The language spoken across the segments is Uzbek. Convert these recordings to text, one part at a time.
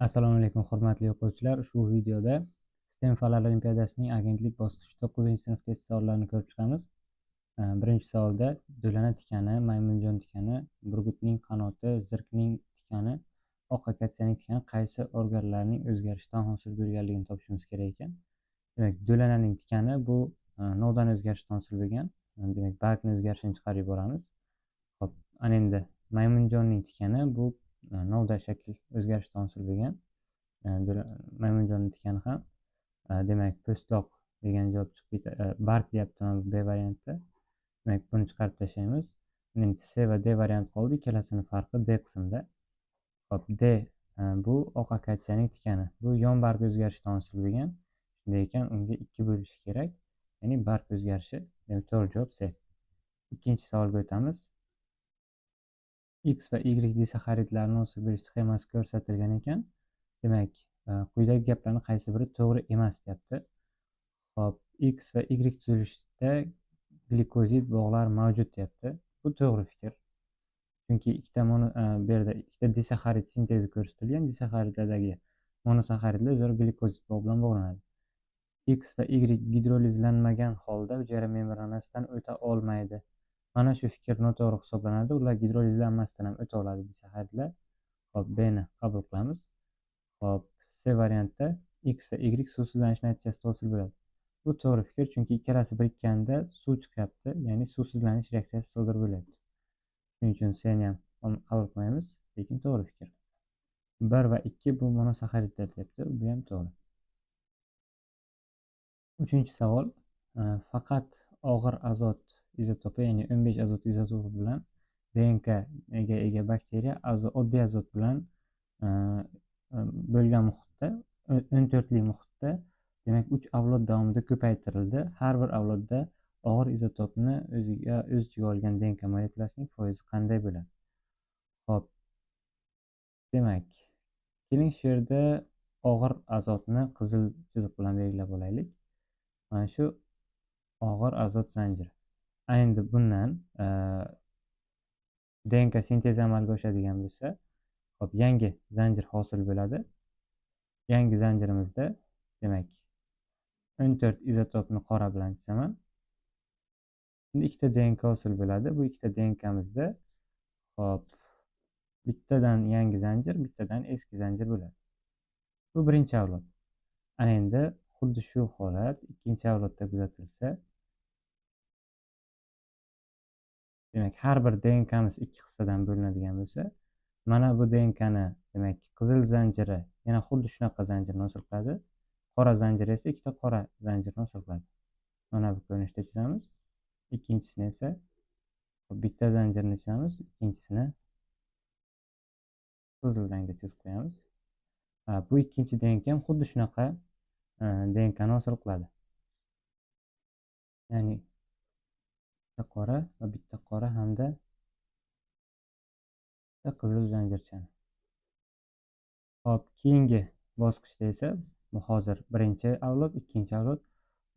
Assalomu alaykum, hurmatli o'quvchilar. Ushbu videoda STEM fanlar olimpiadasining agentlik bosqichi 9-sinf test savollarini ko'rib chiqamiz. Birinchi savolda do'lana tikani, maymunjon tikani, burgutning qanoti, zirkning tikani, oq akatsiyaning tikani qaysi organlarning o'zgarishidan hosil bo'lganligini topishimiz kerak ekan. Demak, do'lananing tikani bu novdan o'zgarishdan hosil bo'lgan. Demak, bargni o'zgarishini chiqarib yuboramiz. Xo'p, ana endi maymunjonning tikani bu novda shakl o'zgarishdan hosil bo'lgan. Maymunjonning tikani ham demak po'stloq degan javob chiqib ketadi. Barg deyapti mana B variantda. Demak, buni chiqarib tashlaymiz. Endi C va D variant qoldi. Ikkalasini farqi D qismida. Xo'p, D bu oq akatsiyaning tikani. Bu yon barg o'zgarishidan hosil bo'lgan. Shunday ekan, unga 2 bo'lishi kerak. Ya'ni barg o'zgarishi. Demak, to'g'ri javob C. Ikkinchi savolga o'tamiz. X va Y disaxaridlarni hosil bo'lish sxemasi ko'rsatilgan ekan. Demak, quyidagi gaplarning qaysi biri to'g'ri emas deyapti. Xo'p, X va Y tuzilishida glikozid bog'lar mavjud deyapti. Bu to'g'ri fikr. Chunki ikkita bu yerda ikkita disaxarid sintezi ko'rsatilgan. Disaxaridlardagi monosaxaridlar o'zaro glikozid bog' bilan bog'lanadi. X va Y gidrolizlanmagan holda hujayra membranasidan o'ta olmaydi. Mana shu fikr noto'g'ri hisoblanadi. Ular gidrolizlanmasdan ham o'ta oladi disaxaridlar. Xo'p, B ni qabul qilamiz. Xo'p, C variantda X va Y suvsizlanish natijasida hosil bo'ladi. Bu to'g'ri fikr, chunki ikkalasi birikkanda suv chiqyapti, ya'ni suvsizlanish reaksiyasi sodir bo'lyapti. Shuning uchun C ni ham qabul qilmaymiz, lekin to'g'ri fikr. 1 va 2 bu monosaxaridlar deyapti, bu ham to'g'ri. Uchinchi savol, faqat og'ir azot izotopi, ya'ni 15 azot izotopi bilan DNK ga ega bakteriya oddiy azot bilan bo'lgan muhitda, 14lik muhitda, demak 3 avlod davomida ko'paytirildi. Har bir avlodda og'ir izotopni o'z ichiga olgan DNK molekulasining foizi qanday bo'ladi? Xo'p, demak, keling shu yerda og'ir azotni qizil chiziq bilan belgilab olaylik. Mana shu og'ir azot zanjiri. Endi bundan DNK sintezi amalga oshadigan bo'lsa, xo'p, yangi zanjir hosil bo'ladi. Yangi zanjirimizda, demak, 14 izotopni qora bilan chizaman. Endi ikkita DNK hosil bo'ladi. Bu ikkita DNKmizda, xo'p, bittadan yangi zanjir, bittadan eski zanjir bo'ladi. Bu birinchi avlod. Ana endi xuddi shu holat ikkinchi avlodda kuzatilsa, demak, har bir DNKmiz ikki hissadan bo'linadigan bo'lsa, mana bu DNKni, demak, qizil zanjiri yana xuddi shunaqa zanjirni hosil qiladi. Qora zanjir esa ikkita qora zanjirni hosil qiladi. Mana bu ko'rinishda chizamiz. Ikkinchisini esa bitta zanjirni chizamiz, ikkinchisini qizil rangda chizib qo'yamiz. Bu ikkinchi DNK ham xuddi shunaqa DNKni hosil qiladi. Ya'ni bitta qora va bitta qora hamda bitta qizil zanjirchani. Xo'p, keyingi bosqichda esa bu hozir birinchi avlod, ikkinchi avlod,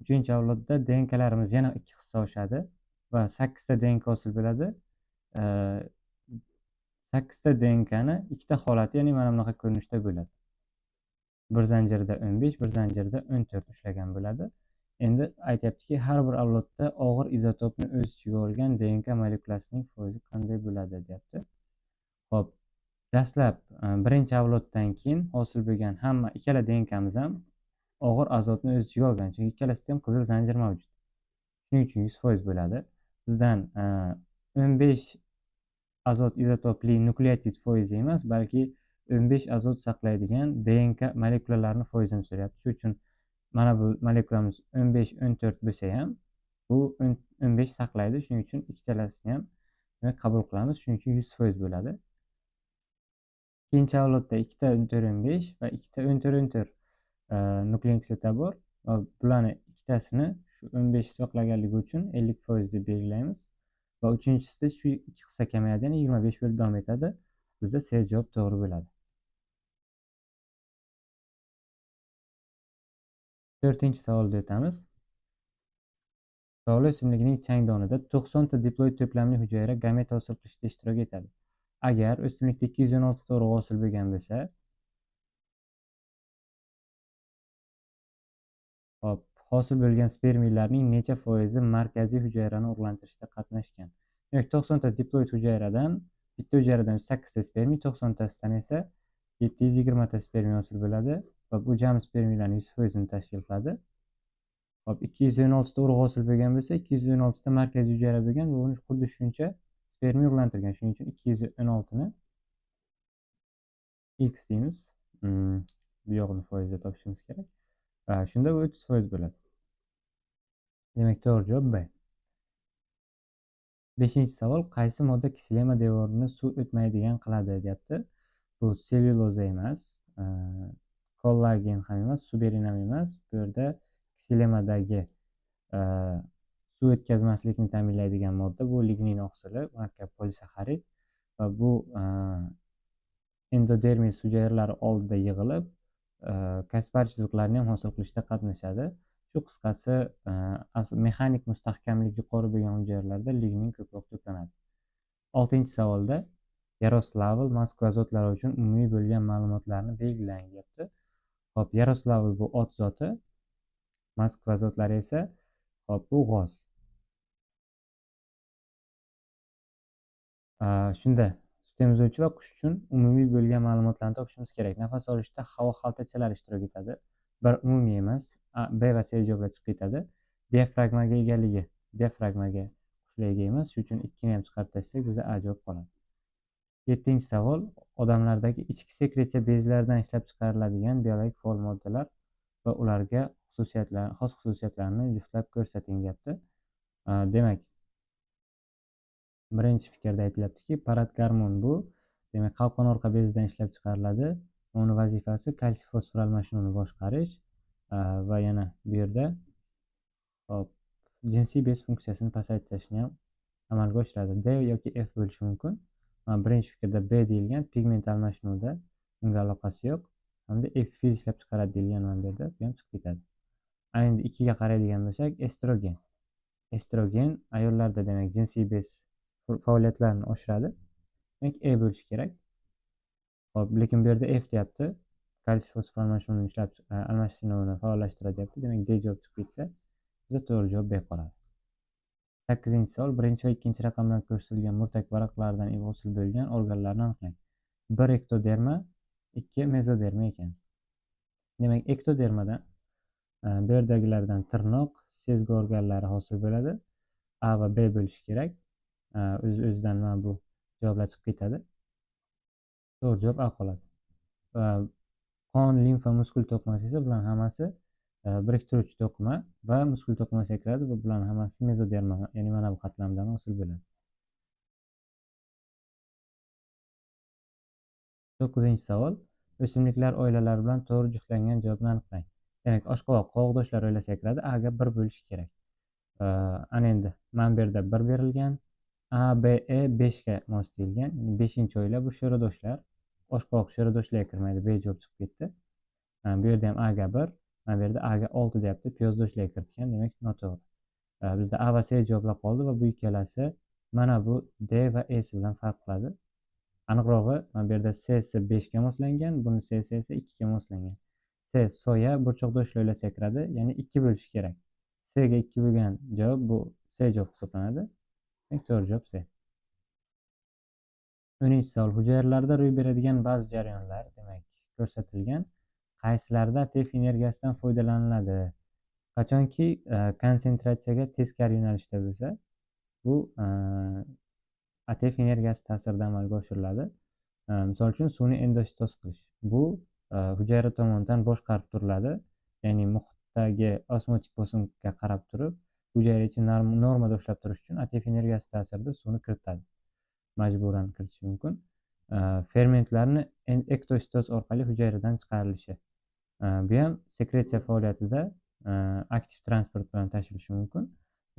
uchinchi avlodda DNKlarimiz yana ikki hissa oshadi va 8 ta DNK hosil bo'ladi. 8 ta DNKni ikkita holati, ya'ni mana bunaqa ko'rinishda bo'ladi. Bir zanjirda 15, bir zanjirda 14 ushlagan bo'ladi. Endi aytyaptiki, har bir avlodda og'ir izotopni o'z ichiga olgan DNK molekulasining foizi qanday bo'ladi deyapti. Xo'p, dastlab birinchi avloddan keyin hosil bo'lgan hamma ikkala DNKmiz ham og'ir azotni o'z ichiga olgan, chunki ikkalasida ham qizil zanjir mavjud. Shuning uchun 100% bo'ladi. Bizdan 15 azot izotopli nukleotid foizi emas, balki 15 azot saqlaydigan DNK molekulalarini foizini so'rayapti. Shuning uchun mana bu molekulamiz 15 14 bo'lsa ham bu 15 saqlaydi. Shuning uchun ikkalasini ham qabul qilamiz. Shuning uchun 100% bo'ladi. Ikkinchi avlodda ikkita 14 15 va ikkita 14 14 nuklein kislota bor va bularni ikkitasini shu 15 saqlaganligi uchun 50% deb belgilaymiz. Va uchinchisida shu ikki hissa kamayadi, ya'ni 25 bo'lib davom etadi. Bizda C javob to'g'ri bo'ladi. To'rtinchi savolga o'tamiz. Tog'li o'simlikning changdonida 90 ta diploid to'plamli hujayra gameta hosil qilishda ishtirok etadi. Agar o'simlikda 216 ta urug' hosil bo'lgan bo'lsa, Hosil bo'lgan spermiylarning necha foizi markaziy hujayrani urug'lantirishda qatnashgan? Demak, 90 ta diploid hujayradan bitta hujayradan 8 ta spermiy, 90 tasidan esa 720 ta spermiy hosil bo'ladi va bu jami spermiylarning 100% tashkil qiladi. Hop, 216 ta urug' hosil bo'lgan bo'lsa, 216 ta markaziy hujayra bo'lgan va uni xuddi shuncha spermiy urug'lantirgan. Shuning uchun 216 ni x deymiz. Bu yog'ini foizda topishimiz kerak. Shunda bu 30% bo'ladi. Demak, to'g'ri javob B. 5-savol, qaysi modda ksilema devorini suv o'tmaydigan qiladi deyapti. Bu sellyuloza emas, kollagen ham emas, suberin ham emas. Bu yerda ksilemadagi suv o'tkazmaslikni ta'minlaydigan modda bu lignin oqsili, murakkab polisaxarid va bu endodermis hujayralari oldida yig'ilib, Kaspar chiziqlarini ham hosil qilishda qatnashadi. Shu qisqasi, mexanik mustahkamlik yuqori bo'lgan hujayralarda lignin ko'proq to'planadi. 6-savolda Yaroslavl Moskva zotlari uchun umumiy bo'lgan ma'lumotlarni belgilang deyapti. Xo'p, Yaroslavl bu ot zoti, Moskva zotlari esa hop bu g'oz. Shunda sut emizuvchi va qush uchun umumiy bo'lgan ma'lumotlarni topishimiz kerak. Nafas olishda havo xaltachalari ishtirok etadi. Bir umumiy emas, A, B va C javoblar chiqib ketadi. Diafragmaga egaligi, diafragmaga qushlar ega emas, shuning uchun ikkini ham chiqarib tashlasak bizda A javob qoladi. 7-savol, odamlardagi ichki sekretsiya bezlaridan ishlab chiqariladigan biologik faol moddalar va ularga xususiyatlar, xos xususiyatlarni juftlab ko'rsating deyapti. Demak, birinchi fikrda aytilyaptiki, paratgormon bu, demak, qalqon orqa bezidan ishlab chiqariladi. Uni vazifasi kalsiy fosfor almashinuvini boshqarish va yana bu yerda hop jinsiy bez funksiyasini pasaytirishni ham amalga oshiradi. D yoki F bo'lishi mumkin. Mana birinchi fikrda B deyilgan, pigment almashinuvida unga aloqasi yo'q. Hamda epifiz ishlab chiqaradi deyilgan mana bu yerda, bu ham chiqib ketadi. Endi 2 ga qaraydigan bo'lsak, estrogen. Estrogen ayollarda demak jinsiy bez faoliyatlarini oshiradi. Demak, E bo'lishi kerak. Xo'p, lekin bu yerda F deyapti. Kalsiy fosfor almashinuvini ishlab almashinuvini faollashtiradi deyapti. Demak, D javob chiqib ketsa, bizda to'g'ri javob B qoladi. 8-savol, birinchi va ikkinchi raqam bilan ko'rsatilgan murtak varaqlardan hosil bo'lgan organlarni aniqlang. 1 ektoderma, 2 mezoderma ekan. Demak, ektodermadan bu yerdagilardan tirnoq, sezgi organlari hosil bo'ladi. A va B bo'lishi kerak. O'z-o'zidan mana bu javoblar chiqib ketadi. To'g'ri javob A qoladi. Qon, limfa, muskul to'qimasi esa bularning hammasi biriktiruvchi to'qima va muskul to'qimasiga kiradi va bularning hammasi mezoderma, ya'ni mana bu qatlamdan hosil bo'ladi. 9-savol, o'simliklar oilalari bilan to'g'ri juftlangan javobni aniqlang. Demak, oshqovoq qovoqdoshlar oilasiga kiradi, A ga 1 bo'lishi kerak. Ana endi mana bu yerda 1 berilgan, A, B, E 5 ga mos deyilgan. Ya'ni 5-oila bu sho'radoshlar. Oshqovoq sho'radoshlarga kirmaydi, B javob chiqib ketdi. Bu yerda ham A ga 1, mana bu yerda A ga 6 deyapti, piyozdoshlarga kiritgan, demak noto'g'ri. Bizda A va C javoblar qoldi va bu ikkalasi mana bu D va E bilan farq qiladi. Aniqrog'i, mana bu yerda C si 5 ga moslangan, buni C si esa 2 ga moslangan. C soya burchoqdoshlar oilasiga kiradi, ya'ni 2 bo'lishi kerak. C ga 2 bo'lgan javob bu C javob hisoblanadi. Demak, to'g'ri javob C. 10-savol, hujayralarda ro'y beradigan ba'zi jarayonlar, demak, ko'rsatilgan. Qaysilarida ATF energiyasidan foydalaniladi? Qachonki konsentratsiyaga teskari yo'nalishda bo'lsa, bu ATF energiyasi ta'sirida amalga oshiriladi. Misol uchun, suvni endositoz qilish. Bu hujayra tomonidan boshqarib turiladi. Ya'ni muhitdagi osmotik bosimga qarab turib, hujayra ichi normada ushlab turish uchun ATF energiyasi ta'sirida suvni kiritadi. Majburan kiritishi mumkin. Fermentlarni ektositoz orqali hujayradan chiqarilishi. Bu ham sekretsiya faoliyatida aktiv transport bilan tashilishi mumkin.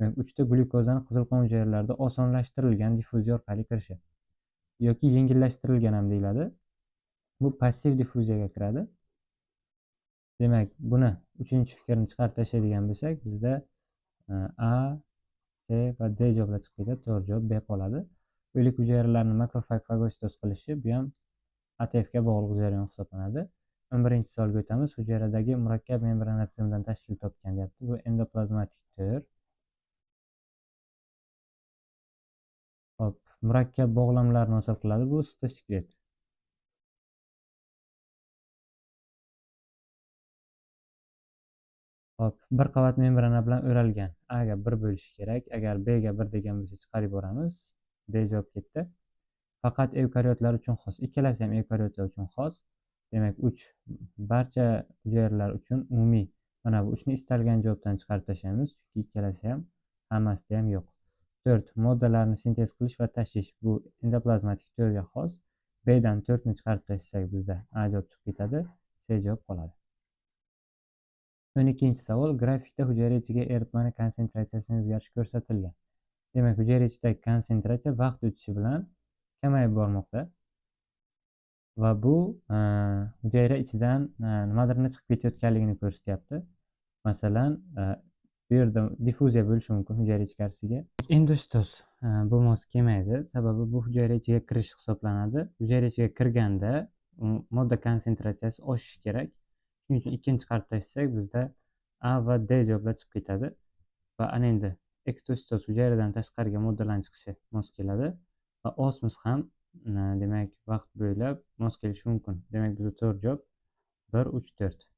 Demak, 3 ta glyukozani qizil qon hujayralarida osonlashtirilgan diffuziya orqali kirishi yoki yengillashtirilgan ham deyiladi. Bu passiv diffuziyaga kiradi. Demak, buni 3-fikrni chiqarib tashlaydigan bo'lsak, bizda A, C va D javoblar chiqib ketadi. To'g'ri javob B qoladi. O'lik hujayralarni makrofag fagositoz qilishi, bu ham ATF ga bog'liq jarayon hisoblanadi. 11-savolga o'tamiz. Hujayradagi murakkab membrana tizimidan tashkil topgan deyapti. Bu endoplazmatik to'r. Hop, murakkab bog'lamlarni hosil qiladi. Bu sitosklet. Hop, bir qavat membrana bilan o'ralgan. A ga 1 bo'lishi kerak. Agar B ga 1 degan bo'lsa chiqarib yuboramiz. D javob ketdi. Faqat eukariotlar uchun xos. Ikkalasi ham eukariotlar uchun xos. Demak, 3 barcha hujayralar uchun umumiy. Mana bu 3 ni istalgan javobdan chiqarib tashlaymiz, chunki ikkalasi ham hammasida ham yo'q. 4 moddalarni sintez qilish va tashish, bu endoplazmatik to'rga xos. B dan 4 ni chiqarib tashlasak bizda A javob chiqib ketadi, C javob qoladi. 12-savol. Grafikda hujayra ichiga eritmani konsentratsiyasining o'zgarishi ko'rsatilgan. Demak, hujayra ichidagi konsentratsiya vaqt o'tishi bilan kamayib bormoqda. Va bu hujayra ichidan nimadirni chiqib ketayotganligini ko'rsatyapti. Masalan, bu yerda diffuziya bo'lishi mumkin hujayra ichkarisiga. Endositoz bu mos kelmaydi, sababi bu hujayra ichiga kirish hisoblanadi. Hujayra ichiga kirganda modda konsentratsiyasi oshishi kerak. Shuning uchun 2 ni chiqarib tashlasak bizda A va D javoblar chiqib ketadi. Va ana endi ektositoz hujayradan tashqariga moddalarning chiqishi mos keladi va osmos ham demak vaqt bo'ylab mos kelishi mumkin. Demak bizda to'rt javob 1 3 4.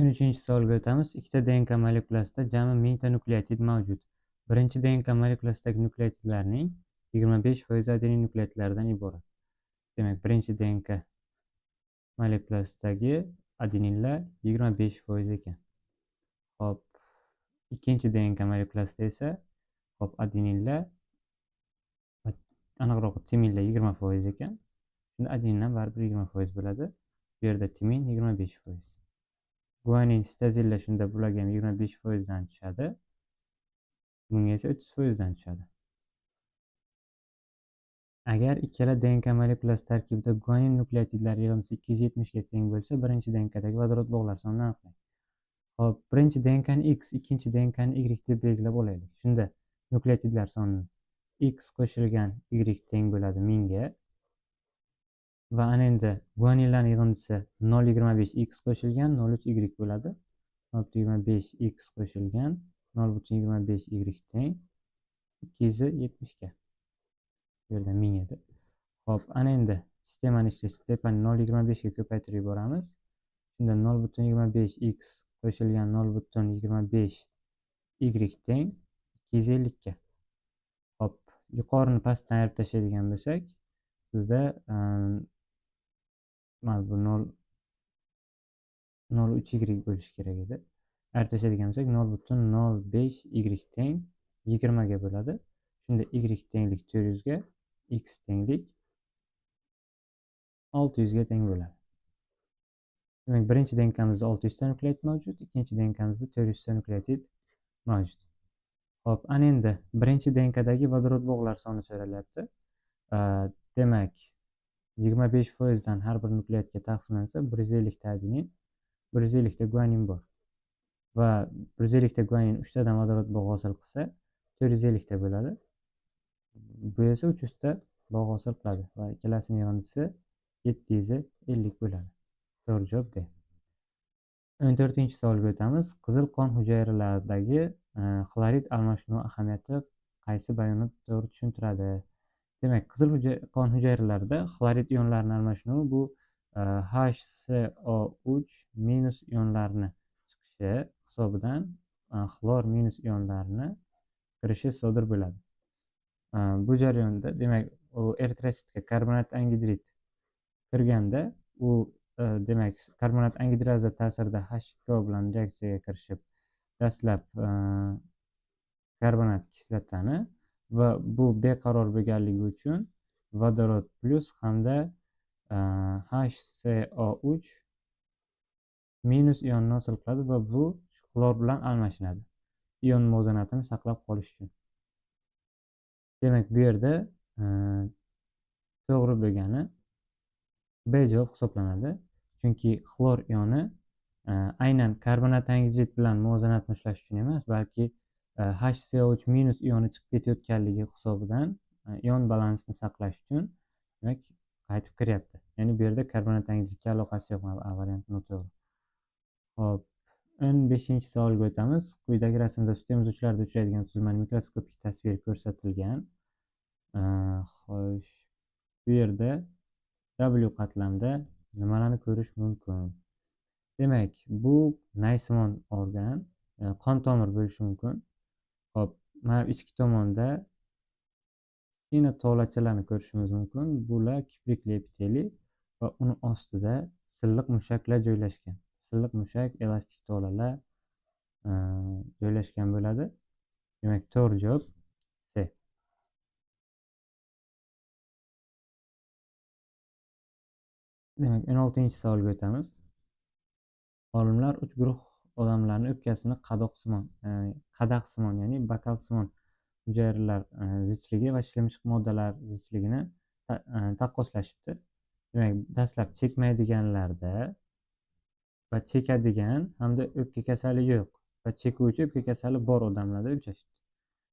13-savolga o'tamiz. Ikkita DNK molekulasida jami 1000 ta nukleotid mavjud. Birinchi DNK molekulasidagi nukleotidlarning 25% adenin nukleotidlaridan iborat. Demak, birinchi DNK molekulasidagi adeninlar 25% ekan. Xo'p, ikkinchi DNK molekulasida esa xo'p, adeninlar, aniqroq timinlar 20% ekan. Shunda adeninlar baribir 20% bo'ladi. Bu yerda timin 25%. Guanin, sitozinlar shunda bularga ham 25% dan tushadi. Bunga esa 30% dan tushadi. Agar ikkala DNK molekulasi tarkibida guanin nukleotidlari yig'indisi 270 ga teng bo'lsa, birinchi DNKdagi vodorod bog'lar sonini aniqlang. Xo'p, birinchi DNKni X, ikkinchi DNKni Y deb belgilab olaylik. Shunda nukleotidlar soni X qo'shilgan Y teng bo'ladi 1000 ga. Va ana endi guaninlarning yig'indisi 0.25 x qo'shilgan 0.3 y bo'ladi. 0.25 x qo'shilgan 0.25 y teng 270 ga. Bu yerda 1000 edi. Xo'p, ana endi sistemani ishlash tepani 0.25 ga ko'paytirib yuboramiz. Shunda 0.25 x qo'shilgan 0.25 y teng 250 ga. Xo'p, yuqorini pastdan ayirib tashlaydigan bo'lsak, bizda mana bu 0.03 y bo'lishi kerak edi. Ayirib tashlaydigan bo'lsak 0.05 y teng 20 ga bo'ladi. Shunda y tenglik 400 ga, x tenglik 600 ga teng bo'ladi. Demak, birinchi DNKmizda 600 ta nukleotid mavjud, ikkinchi DNKmizda 400 ta nukleotid mavjud. Xo'p, ana endi birinchi DNKdagi vodorod bog'lar soni so'ralyapti. Demak, 25% dan har bir nukleotidga taqsimlansa, 150 ta adenin, 150 ta guanin bor. Va 150 ta guanin 3 tadan vodorod bog' hosil qilsa, 450 ta bo'ladi. Bu esa 300 ta bog' hosil qiladi va ikkalasining yig'indisi 750 bo'ladi. To'g'ri javob D. 14-savolga o'tamiz. Qizil qon hujayralaridagi xlorid almashinuvi ahamiyati qaysi bayonot to'g'ri tushuntiradi? Demak, qizil qon hujayralarida xlorid ionlarini almashinuvi bu HCO3 minus ionlarini chiqishi hisobidan xlor minus ionlarini kirishi sodir bo'ladi. Bu jarayonda demak, u eritrositga karbonat angidrid kirganda u demak karbonat angidraza ta'sirida H2O bilan reaksiyaga kirishib, dastlab karbonat kislotani Va bu beqaror bo'lganligi uchun vodorod plyus hamda HCO3 minus ionini hosil qiladi va bu xlor bilan almashinadi. Ion muvozanatini saqlab qolish uchun. Demak, bu yerda to'g'ri bo'lgani B javob hisoblanadi. Chunki xlor ioni aynan karbonat angidrid bilan muvozanatni ushlash uchun emas, balki HCO3 minus ioni chiqib ketayotganligi hisobidan ion balansini saqlash uchun demak qaytib kiryapti. Ya'ni bu yerda karbonat angidridga aloqasi yo'q, A varianti noto'g'ri. Xo'p, 15-savolga o'tamiz. Quyidagi rasmda sut emizuvchilarda uchraydigan tuzilmaning mikroskopik tasviri ko'rsatilgan. Xo'sh, bu yerda W qatlamda nimalarni ko'rish mumkin? Demak, bu naysimon organ, qon tomir bo'lishi mumkin. Xo'p, mana ichki tomonda kichkina tolachalarni ko'rishimiz mumkin. Bular kiprikli epiteliy va uni ostida silliq mushaklar joylashgan. Silliq mushak, elastik tolalar joylashgan bo'ladi. Demak, to'g'ri javob C. Demak, 16-savolga o'tamiz. Olimlar 3 guruh odamlarning o'pkasini qadaqsimon, ya'ni bakalsimon hujayralar zichligi va shilimshiq moddalar zichligini taqqoslashibdi. Demak, dastlab chekmaydiganlarda va chekadigan hamda o'pka kasali yo'q va chekuvchi o'pka kasali bor odamlarda o'lchashibdi.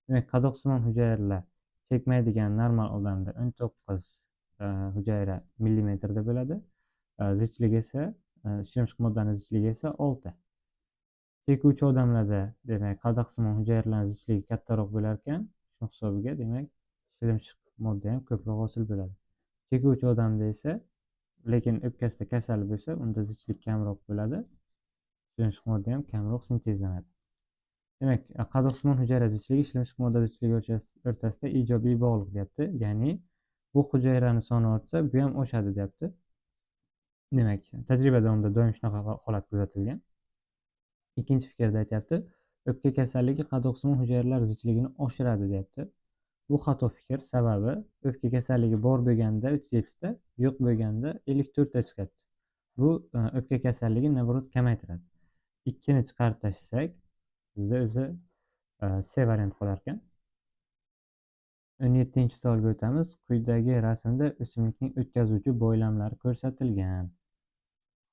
Demak, qadoqsimon hujayralar chekmaydigan normal odamda 19 hujayra millimetrda bo'ladi. Zichligi esa, shilimshiq moddaning zichligi esa 6. Chekuvchi odamlarda demak qadoqsimon hujayralarning zichligi kattaroq bo'lar ekan, shuning hisobiga demak shilimshiq modda ham ko'proq hosil bo'ladi. Chekuvchi odamda esa, lekin o'pkasida kasal bo'lsa, unda zichlik kamroq bo'ladi, shilimshiq modda ham kamroq sintezlanadi. Demak, qadoqsimon hujayra zichligi shilimshiq modda zichligi o'rtasida ijobiy bog'liq deyapti. Ya'ni bu hujayrani soni ortsa, bu ham oshadi deyapti. Demak, tajriba davomida doim shunaqa holat kuzatilgan. Ikkinchi fikrda aytyapti, o'pka kasalligi qadoqsimon hujayralar zichligini oshiradi deyapti. Bu xato fikr, sababi o'pka kasalligi bor bo'lganda 37 ta, yo'q bo'lganda 54 ta chiqyapti. Bu o'pka kasalligini naborot kamaytiradi. 2 ni chiqarib tashlasak, bizda o'zi C variant qolar ekan. 17-savolga o'tamiz. Quyidagi rasmda o'simlikning o'tkazuvchi bo'ylamlari ko'rsatilgan.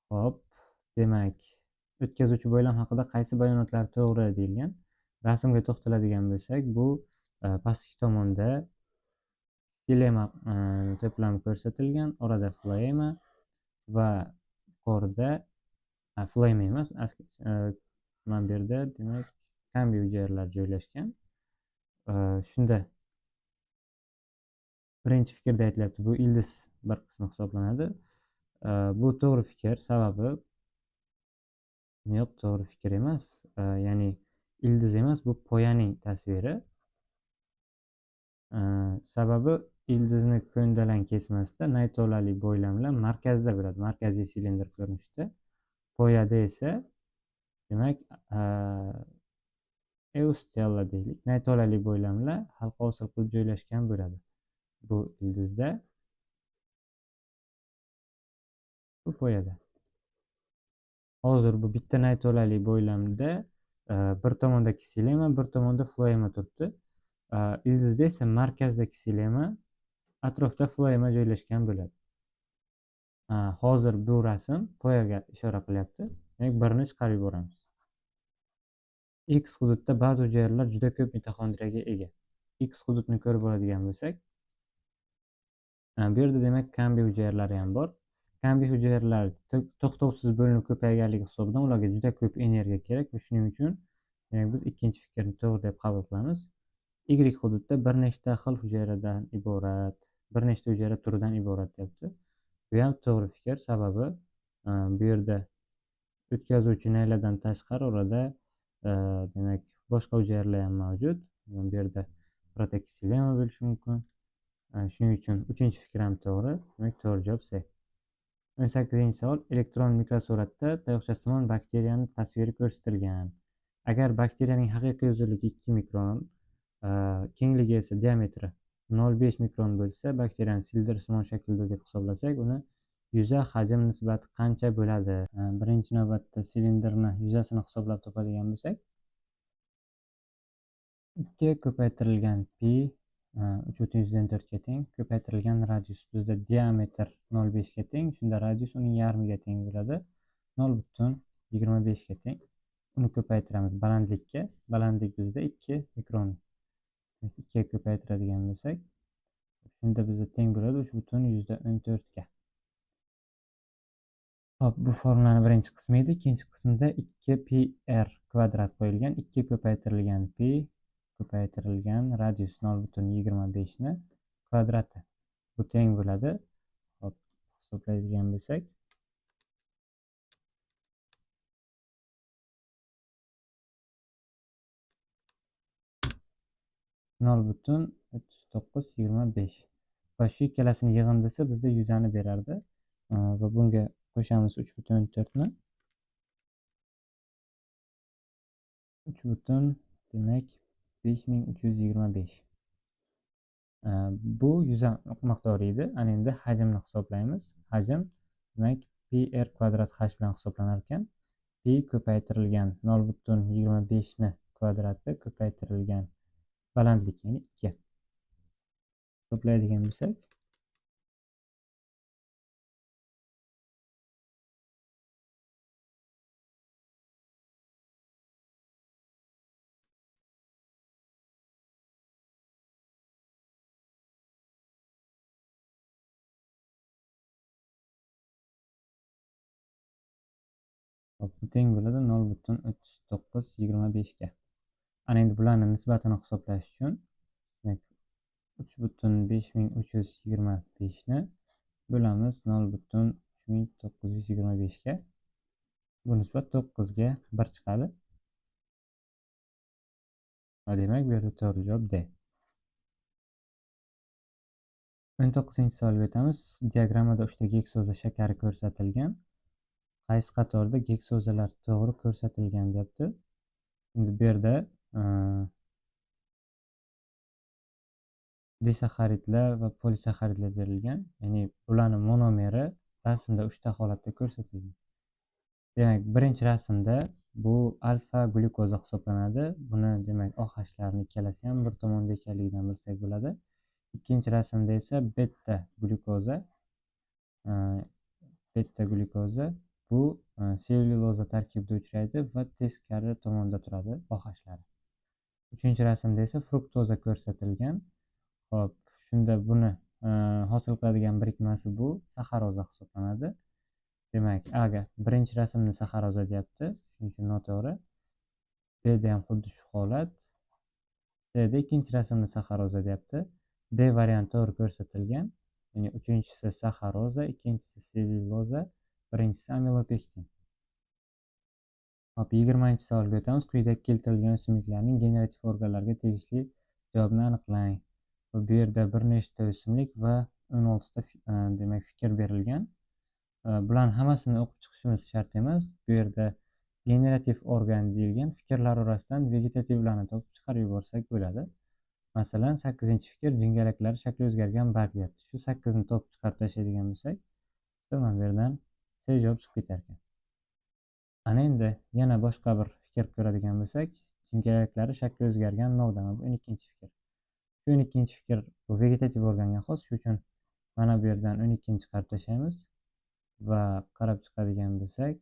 Xo'p, demak, o'tkazuvchi bo'ylam haqida qaysi bayonotlar to'g'ri deyilgan? Rasmga to'xtaladigan bo'lsak, bu pastki tomonda xilema to'plami ko'rsatilgan, orada floema va yuqorida floema emas, mana bu yerda demak kambiy hujayralar joylashgan. Shunda birinchi fikrda aytilyapti, bu ildiz bir qismi hisoblanadi. Bu to'g'ri fikr, sababi yo'q, to'g'ri fikr emas. Ya'ni ildiz emas, bu poyaning tasviri. Sababi ildizni ko'ndalang kesmasida naytolali bo'ylamlar markazda bo'ladi, markaziy silindr ko'rinishida. Poyada esa demak eustella deylik, naytolali bo'ylamlar halqa hosil qilib joylashgan bo'ladi. Bu ildizda, bu poyada. Hozir bu bitta naytolali bo'ylamda bir tomonda ksilema, bir tomonda floema turibdi. Ildizda esa markazda ksilema, atrofda floema joylashgan bo'ladi. Hozir bu rasm poyaga ishora qilyapti. Demak, birini chiqarib yuboramiz. X hududda ba'zi hujayralar juda ko'p mitoxondriyaga ega. X hududni ko'rib oladigan bo'lsak, bu yerda demak kambiy hujayralari ham bor. Kambiy hujayralar to'xtovsiz bo'linib ko'payganligi hisobidan ularga juda ko'p energiya kerak va shuning uchun demak biz ikkinchi fikrni to'g'ri deb qabul qilamiz. Y hududda bir nechta xil hujayradan iborat, bir nechta hujayra turidan iborat deyapti. Bu ham to'g'ri fikr, sababi bu yerda o'tkazuvchi naylardan tashqari orada demak boshqa hujayralar ham mavjud. Bu yerda protoksilema bo'lishi mumkin. Shuning uchun uchinchi fikr ham to'g'ri. Demak, to'g'ri javob C. 18-savol. Elektron mikrosuratda tayoqchasimon bakteriyaning tasviri ko'rsatilgan. Agar bakteriyaning haqiqiy uzunligi 2 mikron, Kengligi esa diametri 0,5 mikron bo'lsa, bakteriyani silindrsimon shaklda deb hisoblasak, uni yuza hajm nisbati qancha bo'ladi? Birinchi navbatda silindrni yuzasini hisoblab topadigan bo'lsak, 2 ko'paytirilgan pi 3,4 ga teng, ko'paytirilgan radius bizda diametr 0,5 ga teng, shunda radius uning yarmiga teng bo'ladi, 0,25 ga teng. Uni ko'paytiramiz balandlikka. Balandlik bizda 2 mikron. 2 ga ko'paytiradigan bo'lsak, shunda bizda teng bo'ladi 3,14 ga. Hop, bu formulani birinchi qismi edi. Ikkinchi qismida 2 pi r kvadrat qo'yilgan. 2 ko'paytirilgan pi ko'paytirilgan radius 0,25 ni kvadrati. Bu teng bo'ladi. Hop, hisoblaydigan bo'lsak, 0,3925 va shu ikkalasini yig'indisi bizda yuzani berardi. Va bunga qo'shamiz 3,4 ni. 3, demak 5325. Bu yuza miqdori edi. Ana endi hajmni hisoblaymiz. Hajm demak pi r kvadrat h bilan hisoblanar ekan. Pi ko'paytirilgan 0,25 ni kvadrati ko'paytirilgan balandlik, ya'ni 2. Hisoblaydigan bo'lsak, bu teng bo'ladi 0,3925 ga. Ana endi bularning nisbatini hisoblash uchun demak 3,5325 ni bo'lamiz 0,3925 ga. Bu nisbat 9 ga 1 chiqadi. Va demak bu yerda to'g'ri javob D. 19-savolga o'tamiz. Diagrammada 3 ta geksoza shakari ko'rsatilgan. Qaysi qatorda geksozalar to'g'ri ko'rsatilgan deyapti. Endi bu yerda disaxaridlar va polisaxaridlar berilgan. Ya'ni bularning monomeri rasmda 3 ta holatda ko'rsatilgan. Demak, birinchi rasmda bu alfa glyukoza hisoblanadi. Buni demak OHlarning ikkalasi ham bir tomonda ekanligidan bilsak bo'ladi. Ikkinchi rasmda esa beta glyukoza, beta glyukoza bu sellyuloza tarkibida uchraydi va teskari tomonda turadi OHlari. Uchinchi rasmda esa fruktoza ko'rsatilgan. Xo'p, shunda buni hosil qiladigan birikmasi bu saxaroza hisoblanadi. Demak, A ga birinchi rasmni saxaroza deyapti, shuning uchun noto'g'ri. B da ham xuddi shu holat. C da ikkinchi rasmni saxaroza deyapti. D varianti to'g'ri ko'rsatilgan. Ya'ni uchinchisi saxaroza, ikkinchisi sellyuloza, birinchisi amilopektin. Hop, 20-savolga o'tamiz. Quyidagi keltirilgan o'simliklarning generativ organlarga tegishli javobni aniqlang. Bu yerda bir nechta o'simlik va 16 ta demak fikr berilgan. Bularning hammasini o'qib chiqishimiz shart emas. Bu yerda generativ organ deyilgan fikrlar orasidan vegetativlarni topib chiqarib yuborsak bo'ladi. Masalan, 8-fikr jingalaklar shakli o'zgargan barg deyapti. Shu 8 ni topib chiqarib tashlaydigan bo'lsak, mana bu yerdan C javob chiqib ketar ekan. Ana endi yana boshqa bir fikr ko'radigan bo'lsak, jinkalaklari shakli o'zgargan novda, bu 12-fikr. Shu 12-fikr bu vegetativ organga xos, shuning uchun mana bu yerdan 12-ni chiqarib tashlaymiz va qarab chiqadigan bo'lsak,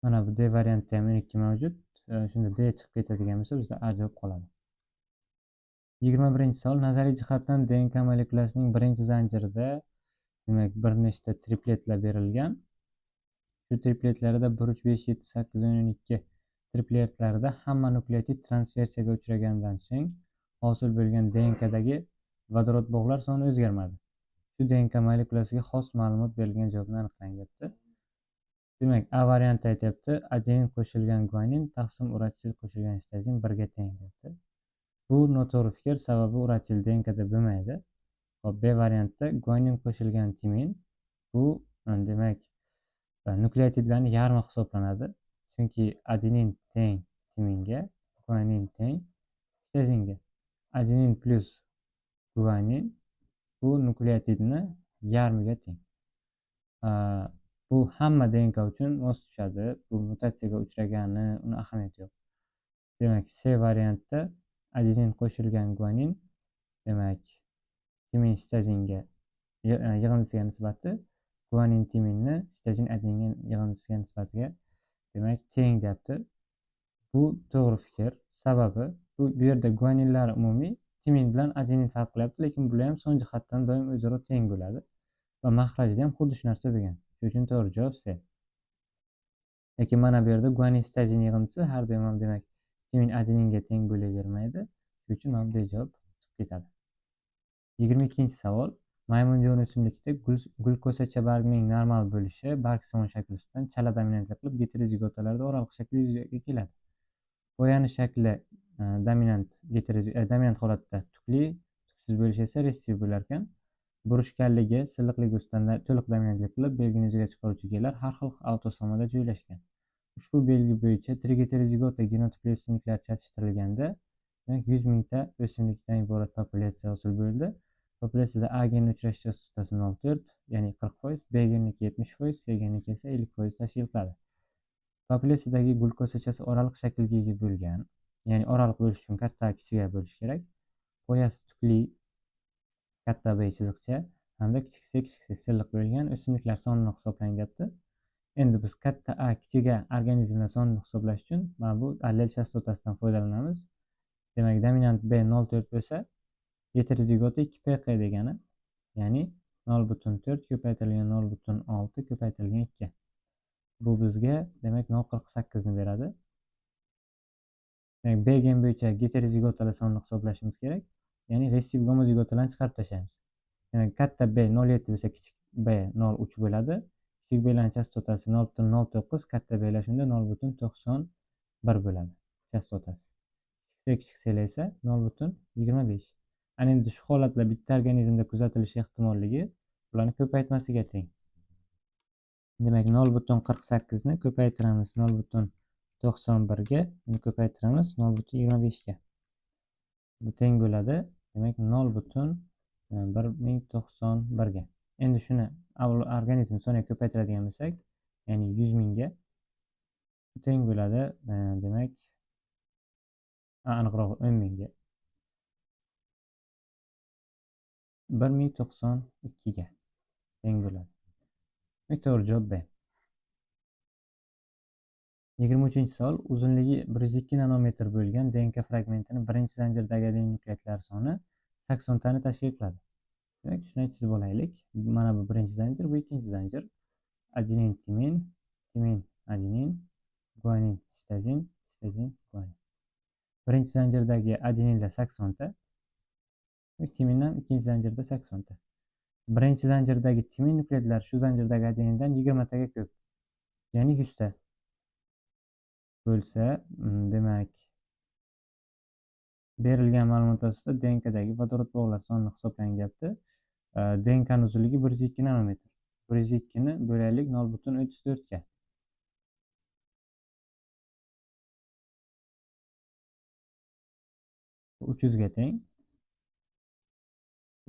mana bu D variantda ham 12 mavjud. Shunda D chiqib ketadigan bo'lsa, bizda A javob qoladi. 21-savol. Nazariy jihatdan DNK molekulasining birinchi zanjirida demak bir nechta tripletlar berilgan. Shu tripletlarda 1 3 5 7 8 10 12 tripletlarda hamma nukleotid transfersiyaga uchragandan so'ng hosil bo'lgan DNKdagi vodorod bog'lar soni o'zgarmadi. Shu DNK molekulasiga xos ma'lumot berilgan javobni aniqlang deyapti. Demak, A varianti aytyapti, adenin qo'shilgan guanin taqsim uratsil qo'shilgan sitozin 1 ga teng deyapti. Bu noto'g'ri fikr, sababi uratsil DNKda bo'lmaydi. Hop, B variantda guanin qo'shilgan timin bu demak nukleotidlarning yarmi hisoblanadi. Chunki adenin teng timinga, guanin teng sitozinga. Adenin plyus guanin bu nukleotidni yarmiga teng. Bu hamma DNK uchun mos tushadi. Bu mutatsiyaga uchragani uni ahamiyati yo'q. Demak, C variantda adenin qo'shilgan guanin demak timin sitozinga yig'indisiga nisbati guanin timinni sitozin adeninga yig'indisiga nisbatiga demak teng deyapti. Bu to'g'ri fikr. Sababi bu yerda guaninlar umumiy timin bilan adenin farq qilyapti, lekin bular ham son jihatdan doim o'zaro teng bo'ladi va maxrajda ham xuddi shu narsa bo'lgan. Shuning uchun to'g'ri javob C. Lekin mana bu yerda guanin sitozin yig'indisi har doim ham demak timin adeninga teng bo'lavermaydi. Shuning uchun mana bunday javob chiqib ketadi. 22-savol. Maymunjon o'simlikda gulkosacha bargning normal bo'lishi barg simon shakli ustidan chala dominantlik qilib geterozigotalarda oraliq shakli yuzaga keladi. Poyani shakli dominant dominant holatda tukli, tuksiz bo'lishi esa ressiv bo'lar ekan. Burishganligi, silliqligi ustidan to'liq dominantlik qilib belgini yuzaga chiqaruvchi genlar har xil autosomada joylashgan. Ushbu belgi bo'yicha trigeterozigota genotipli o'simliklar chatishtirilganda, demak 100 mingta o'simlikdan iborat populyatsiya hosil bo'ldi. Populyatsiyada A genini uchrash chastotasi 0,4, ya'ni 40%, B geniki 70%, C geniki esa 50% tashkil qiladi. Populyatsiyadagi gulkosachasi oraliq shaklga ega bo'lgan, ya'ni oraliq bo'lish uchun katta kichiga bo'lish kerak. Poyasi tukli, katta B chiziqcha hamda kichik C kichik C silliq bo'lgan o'simliklar sonini hisoblang deyapti. Endi biz katta A kichik A organizmlar sonini hisoblash uchun mana bu allel chastotasidan foydalanamiz. Demak, dominant B 0,4 bo'lsa, heterozigota 2PQ degani, ya'ni 0,4 ko'paytirilgan 0,6 ko'paytirilgan 2. Bu bizga demak 0,48 ni beradi. Demak, B gen bo'yicha geterozigotalar sonini hisoblashimiz kerak. Ya'ni ressiv gomozigotalarni chiqarib tashlaymiz. Demak, katta B 0,7 bo'lsa, kichik B 0,3 bo'ladi. Kichik B'larning chastotasi 0,09, katta B'lar shunda 0,91 bo'ladi chastotasi. Kichik C kichik C esa 0,25. Ana endi shu holatlar bitta organizmda kuzatilishi ehtimolligi ularni ko'paytmasiga teng. Demak, 0,48 ni ko'paytiramiz 0,91 ga, uni ko'paytiramiz 0,25 ga. Bu teng bo'ladi, demak 0,1091 ga. Endi shuni organizm soniga ko'paytiradigan bo'lsak, ya'ni 100 mingga teng bo'ladi, demak aniqrog'i 10 mingga. 1092 ga teng bo'ladi. Demak, to'g'ri javob B. 23-savol. Uzunligi 102 nanometr bo'lgan DNK fragmentini birinchi zanjirdagi adenin nukleotidlar soni 80 tani tashkil qiladi. Demak, shuni chizib olaylik. Mana bu birinchi zanjir, bu ikkinchi zanjir. Adenin timin, timin adenin, guanin sitozin, sitozin guanin. Birinchi zanjirdagi adeninlar 80 ta. Timin ham ikkinchi zanjirda 80 ta. Birinchi zanjirdagi timin nukleotidlar shu zanjirdagi adenindan 20 taga ko'p. Ya'ni 100 ta. Bo'lsa, demak, berilgan ma'lumot asosida DNKdagi vodorod bog'lar sonini hisoblang deyapti. DNKning uzunligi 102 nanometr. 102 ni bo'laylik 0,34 ga. Bu 300 ga teng.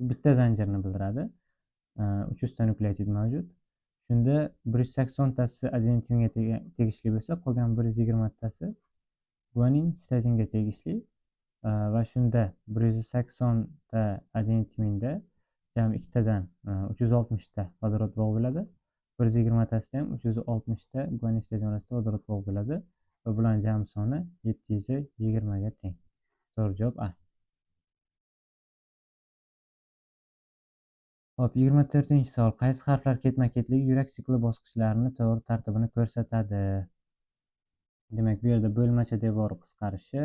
Bitta zanjirni bildiradi. 300 ta nukleotid mavjud. Shunda 180 tasi adenin timinga tegishli bo'lsa, qolgan 120 tasi guanin sitozinga tegishli va shunda 180 ta adenin timinda jami ikkitadan 360 ta vodorod bog' bo'ladi. 120 tasida ham 360 ta guanin sitozin orasida vodorod bog' bo'ladi va bularning jami soni 720 ga teng. To'g'ri javob A. Hop, 24-savol. Qaysi harflar ketma-ketligi yurak sikli bosqichlarini to'g'ri tartibini ko'rsatadi? Demak, bu yerda bo'lmacha devori qisqarishi,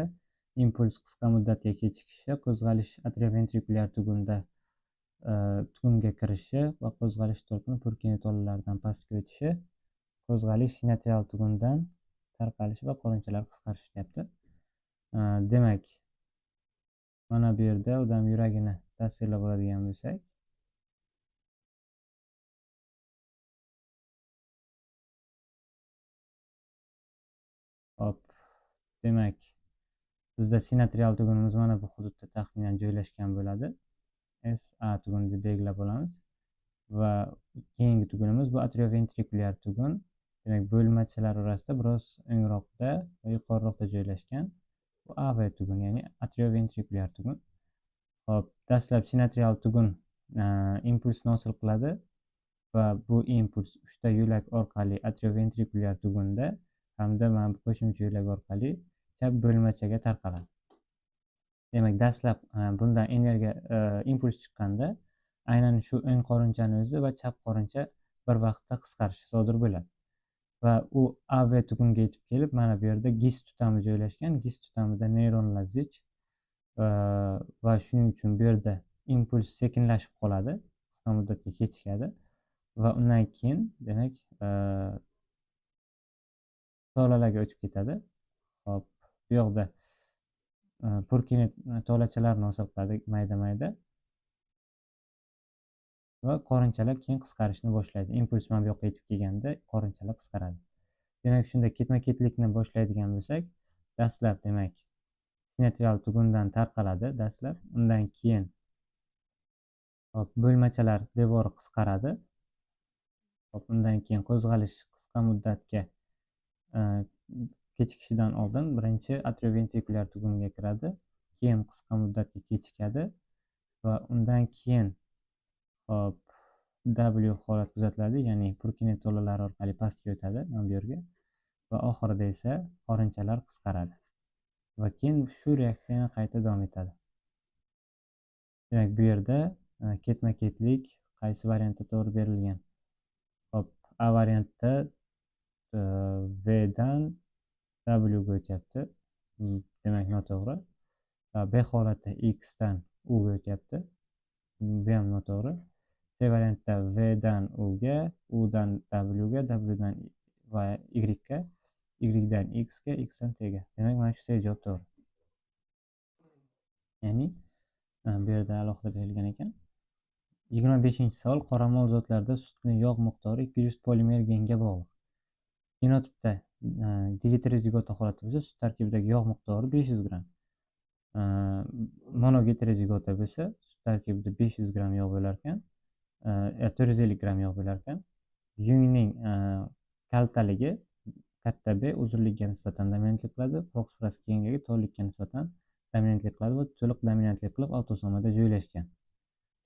impuls qisqa muddatga kechikishi, qo'zg'alish atrioventrikulyar tugunda tugunga kirishi va qo'zg'alish to'lqini Purkinje tolalaridan pastga o'tishi. Qo'zg'alish sinoatrial tugundan tarqalishi va qorinchalar qisqarishi deyapti. Demak, mana bu yerda odam yuragini tasvirlab oladigan bo'lsak, hop, demak, bizda sinoatrial tugunimiz mana bu hududda taxminan joylashgan bo'ladi. SA tuguni deb belgilab olamiz va keyingi tugunimiz bu atrioventrikulyar tugun. Demak, bo'lmachalar orasida biroz o'ngroqda va yuqoriroqda joylashgan. Bu AV tugun, ya'ni atrioventrikulyar tugun. Hop, dastlab sinoatrial tugun impulsni hosil qiladi va bu impuls 3 ta yo'lak orqali atrioventrikulyar tugunda hamda mana bu qo'shimcha yo'lak orqali chap bo'lmachaga tarqaladi. Demak, dastlab bundan energiya impuls chiqqanda aynan shu o'ng qorinchani o'zi va chap qorincha bir vaqtda qisqarishi sodir bo'ladi. Va u AV tugunga yetib kelib, mana bu yerda GIS tutami joylashgan. GIS tutamida neyronlar zich va shuning uchun bu yerda impuls sekinlashib qoladi, qisqa muddatga kechikadi va undan keyin demak tolalarga o'tib ketadi. Hop, bu yoqda Purkinje tolachalarni hosil qiladi mayda-mayda va qorinchalar keyin qisqarishni boshlaydi. Impuls mana bu yoqqa yetib kelganda qorinchalar qisqaradi. Demak, shunda ketma-ketlikni boshlaydigan bo'lsak, dastlab demak sinoatrial tugundan tarqaladi dastlab, undan keyin hop, bo'lmachalar devori qisqaradi. Hop, undan keyin qo'zg'alish qisqa muddatga kechikishidan oldin birinchi atrioventrikulyar tugunga kiradi, keyin qisqa muddatga kechikadi va undan keyin hop, W holat kuzatiladi, ya'ni Purkinje tolalari orqali pastga o'tadi mana bu yerga va oxirida esa qorinchalar qisqaradi va keyin shu reaksiya yana qayta davom etadi. Demak, bu yerda ketma-ketlik qaysi variantda to'g'ri berilgan? Hop, A variantda V dan W ga o'tyapti. Demak, noto'g'ri. B holatda X dan U ga o'tyapti. Bu ham noto'g'ri. C variantda V dan U ga, U dan W ga, W dan va Y ga, Y dan X ga, X dan T ga. Demak, mana shu C javob to'g'ri. Ya'ni bu yerda alohida berilgan ekan. 25-savol. Qoramol zotlarda sutni yog' miqdori 200 polimer genga bog'liq. Genotipda digeterozigota holati bo'lsa, sut tarkibidagi yog' miqdori 500 gramm. Monogeterozigota bo'lsa, sut tarkibida 500 gramm yog' bo'lar ekan, 450 gramm yog' bo'lar ekan. Yungning kaltaligi katta B uzunligiga nisbatan dominantlik qiladi, quloq suprasi kengligi torlikka nisbatan dominantlik qiladi va to'liq dominantlik qilib autosomada joylashgan.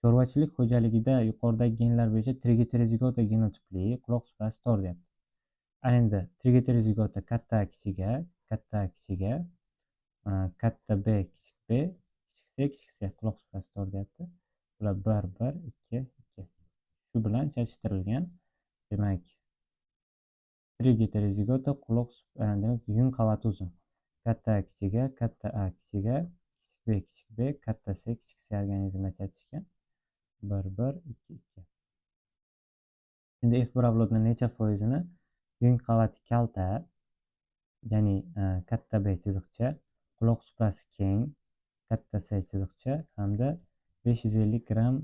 Chorvachilik xo'jaligida yuqoridagi genlar bo'yicha trigeterozigota genotipli quloq suprasi tor deyapti. Ana endi trigeterozigota katta A kichiga, katta A kichiga, katta B kichik B, kichik C kichik C quloq suprasi tor deyapti. Bular 1 1 2 2. Shu bilan chachtirilgan. Demak, trigeterozigota quloq, demak yung qavati uzun. Katta A kichiga, katta A kichiga, kichik B kichik B, katta C kichik C organizmda chatishgan. 1 1 2 2. Endi F1 avlodning necha foizini yung qavati kalta, ya'ni katta B chiziqcha, quloq suprasi keng, katta C chiziqcha hamda 550 gramm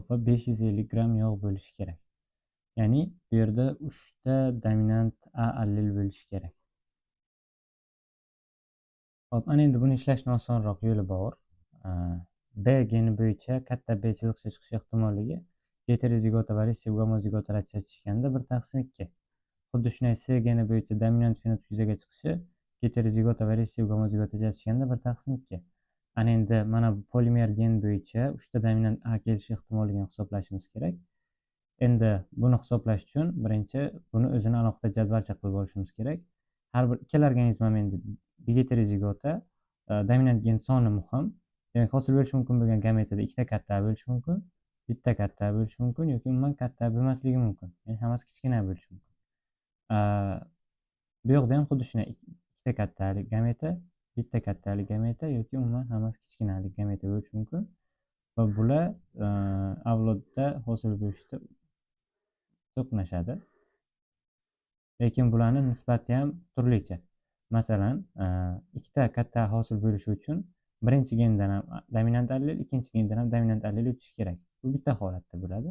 va 550 gramm yog' bo'lishi kerak. Ya'ni bu yerda 3 ta dominant A allel bo'lishi kerak. Hop, ana endi buni ishlashning osonroq yo'li bor. B geni bo'yicha katta B chiziqcha chiqish ehtimolligi heterozigota va ressiv gomozigotalar chatishganda 1/2. Xuddi shunday C geni bo'yicha dominant fenotip yuzaga chiqishi heterozigota va ressiv gomozigota chatishganda 1/2. Ana endi mana bu polimer gen bo'yicha 3 ta dominant A kelishi ehtimolligini hisoblashimiz kerak. Endi buni hisoblash uchun birinchi buni o'zini alohida jadvalcha qilib olishimiz kerak. Har bir ikkala organizm ham endi digeterozigota, Dominant gen soni muhim. Demak, hosil bo'lishi mumkin bo'lgan gametada ikkita katta bo'lishi mumkin, bitta katta bo'lishi mumkin yoki umuman katta bo'lmasligi mumkin. Ya'ni hammasi kichkina bo'lishi mumkin. Bu yoqda ham xuddi shunday ikkita kattalik gameta, bitta kattalik gameta yoki umuman hammasi kichkinalik gameta bo'lishi mumkin. Va bular avlodda hosil bo'lishda to'qnashadi. Lekin bularning nisbati ham turlicha. Masalan, ikkita katta hosil bo'lishi uchun birinchi gendan ham dominant allel, ikkinchi gendan ham dominant allel o'tishi kerak. Bu bitta holatda bo'ladi.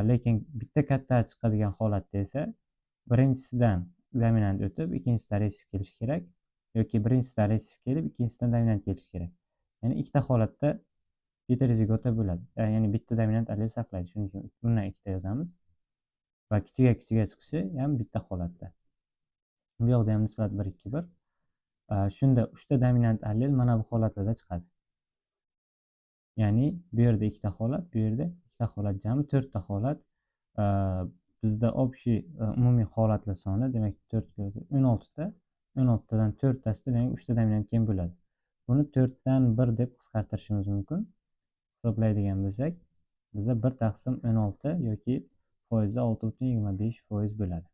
Lekin bitta katta chiqadigan holatda esa birinchisidan dominant o'tib, ikkinchisidan resif kelishi kerak yoki birinchisidan resif kelib, ikkinchisidan dominant kelishi kerak. Ya'ni ikkita holatda heterozigota bo'ladi. Ya'ni bitta dominant allel saqlaydi. Shuning uchun bundan ikkita yozamiz. Va kichiga kichiga chiqishi ham bitta holatda. Bu yoqda ham nisbat 1 2 1. Shunda 3 ta dominant allel mana bu holatlarda chiqadi. Ya'ni bu yerda ikkita holat, bu yerda ikkita holat, jami 4 ta holat. Bizda общий umumiy holatlar soni demak 4 16 ta, 16 tadan 4 tasida demak 3 ta dominant gen bo'ladi. Buni 4 dan 1 deb qisqartirishimiz mumkin. Hisoblaydigan bo'lsak, bizda 1 taqsim 16 yoki foizda 6,25% bo'ladi.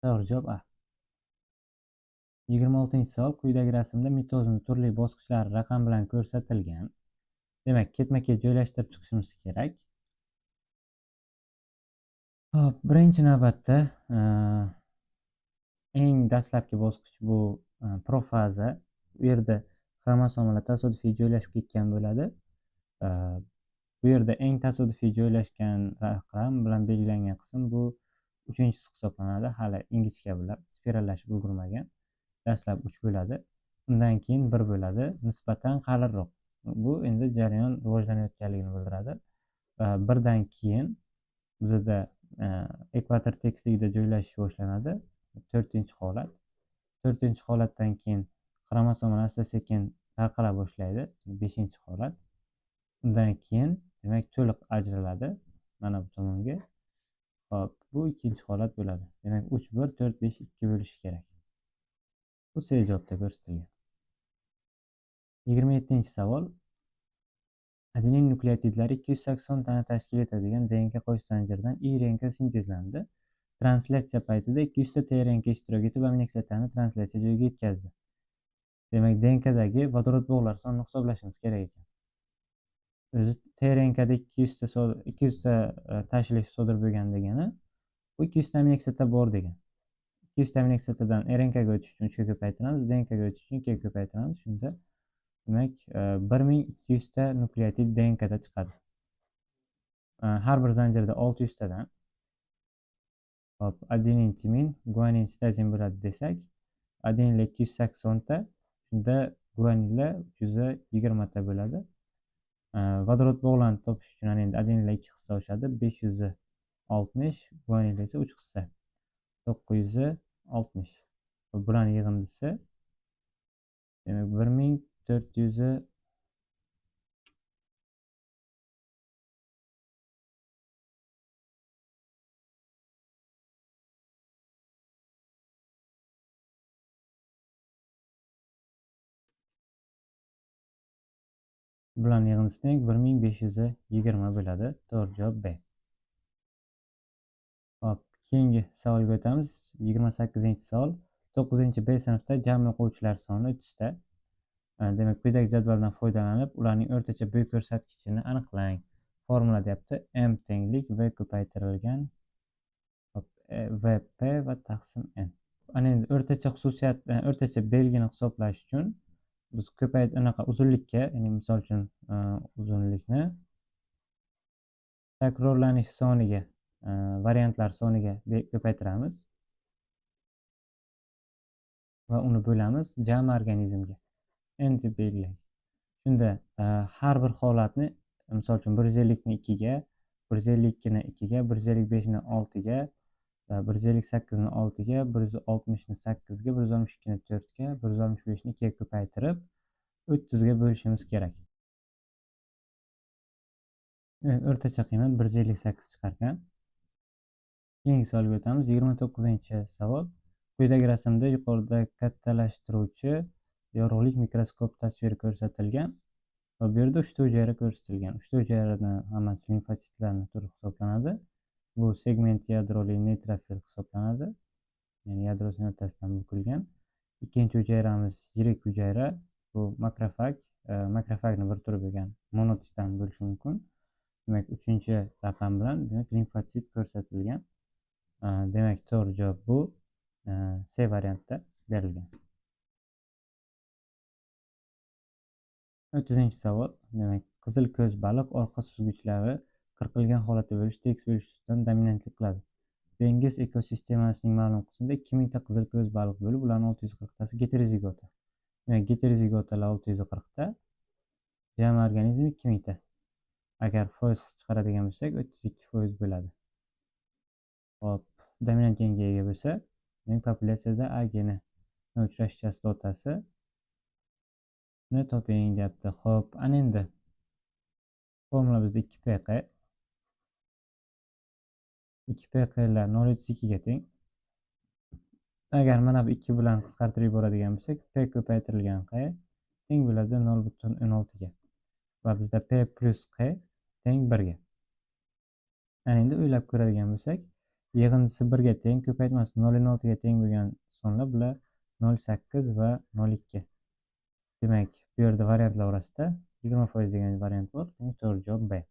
To'g'ri javob A. 26-savol. Quyidagi rasmda mitozning turli bosqichlari raqam bilan ko'rsatilgan. Demak, ketma-ket joylashtirib chiqishimiz kerak. Xo'p, birinchi navbatda eng dastlabki bosqich bu profaza. Bu yerda xromosomalar tasodifiy joylashib ketgan bo'ladi. Bu yerda eng tasodifiy joylashgan raqam bilan belgilangan qism bu uchinchisi hisoblanadi. Hali ingichka bular spirallashib ulgurmagan. Dastlab 3 bo'ladi, undan keyin 1 bo'ladi, nisbatan qalinroq. Bu endi jarayon rivojlanayotganligini bildiradi. Birdan keyin bizda ekvator tekisligida joylashish boshlanadi. 4-holat. 4-holatdan keyin xromosomalar asta-sekin tarqala boshlaydi. 5-holat. Undan keyin demak to'liq ajraladi mana bu tomonga. Xo'p, bu ikkinchi holat bo'ladi. Demak 3 1 4 5 2 bo'lishi kerak. Bu C javobda ko'rsatilgan. 27-savol. Adenin nukleotidlari 280 tani tashkil etadigan DNK qo'sh zanjiridan iRNK sintezlandi. Translyatsiya paytida 200 ta tRNK ishtirok etib aminokislotani translyatsiya joyiga yetkazdi. Demak, DNKdagi vodorod bog'lar sonini hisoblashimiz kerak ekan. O'zi tRNKda 200 ta tashilish sodir bo'lgan degani, bu 200 ta aminokislota bor degan. 200 ta aminokislotadan RNKga o'tish uchun 3 ga ko'paytiramiz, DNKga o'tish uchun 2 ga ko'paytiramiz. Shunda demak 1200 ta nukleotid DNKda chiqadi. Har bir zanjirda 600 tadan. Hop, adenin, timin, guanin, sitozin bo'ladi desak, adeninlar 280 ta, shunda guaninlar 320 ta bo'ladi. Vodorod bog'larni topish uchun endi adeninlar 2 hissa oshadi, 560, guaninlar esa 3 hissa. 960. Bularning yig'indisi demak 1400 bularning yig'indisi demak 1520 bo'ladi. To'g'ri javob B. Hop, keyingi savolga o'tamiz. 28-savol. 9-B sinfda jami o'quvchilar soni 30 ta. Demak, quyidagi jadvaldan foydalanib, ularning o'rtacha bo'y ko'rsatkichini aniqlang. Formula deyapti. M tenglik V ko'paytirilgan VP va taqsim N. Ana endi o'rtacha xususiyat, o'rtacha belgini hisoblash uchun biz ko'payt anaqa uzunlikka, ya'ni misol uchun uzunlikni takrorlanish soniga, variantlar soniga ko'paytiramiz va uni bo'lamiz jami organizmga. N deb belgilaylik. Shunda har bir holatni, misol uchun 150 ni 2 ga, 152 ni 2 ga, 155 ni 6 ga, 158 ni 6 ga, 160 ni 8 ga, 162 ni 4 ga, 165 ni 2 ga ko'paytirib 30 ga bo'lishimiz kerak. O'rtacha qiymat 158 chiqarkan. Keyingi savolga o'tamiz. 29-savol. Quyidagi rasmda yuqorida kattalashtiruvchi yorug'lik mikroskop tasviri ko'rsatilgan va bu yerda 3 ta hujayra ko'rsatilgan. 3 ta hujayrani hammasi limfotsitlarning turi hisoblanadi. Bu segment yadroli neytrofil hisoblanadi. Ya'ni yadrosining o'rtasidan bukilgan. Ikkinchi hujayramiz yirik hujayra, bu makrofag, makrofagni bir turi bo'lgan monotsitdan bo'lishi mumkin. Demak, uchinchi raqam bilan demak limfotsit ko'rsatilgan. Demak, to'g'ri javob bu C variantda berilgan. 30-savol. Demak, qizil ko'z baliq orqa suzgichlari qirqilgan holatda bo'lish tekis bo'lish ustidan dominantlik qiladi. Dengiz ekosistemasining ma'lum qismida 2000 ta qizil ko'z baliq bo'lib, ularning 640 tasi geterozigota. Demak, geterozigotalar 640 ta, jami organizm 2000 ta. Agar foiz chiqaradigan bo'lsak, 32% bo'ladi. Xo'p, dominant genga ega bo'lsa, demak populyatsiyada A geni uchrash chastotasi ni toping deyapti. Xo'p, ana endi formula bizda 2PQ. 2PQ lar 0.32 ga teng. Agar mana bu 2 bilan qisqartirib yuboradigan bo'lsak, P ko'paytirilgan Q teng bo'ladi 0.16 ga. Va bizda P plus Q teng 1 ga. Ana endi o'ylab ko'radigan bo'lsak, yig'indisi 1 ga teng, ko'paytmasi 0.16 ga teng bo'lgan sonlar bular 0.8 va 0.2. Demak, bu yerda variantlar orasida 20% degan variant bor. Demak, to'g'ri javob B.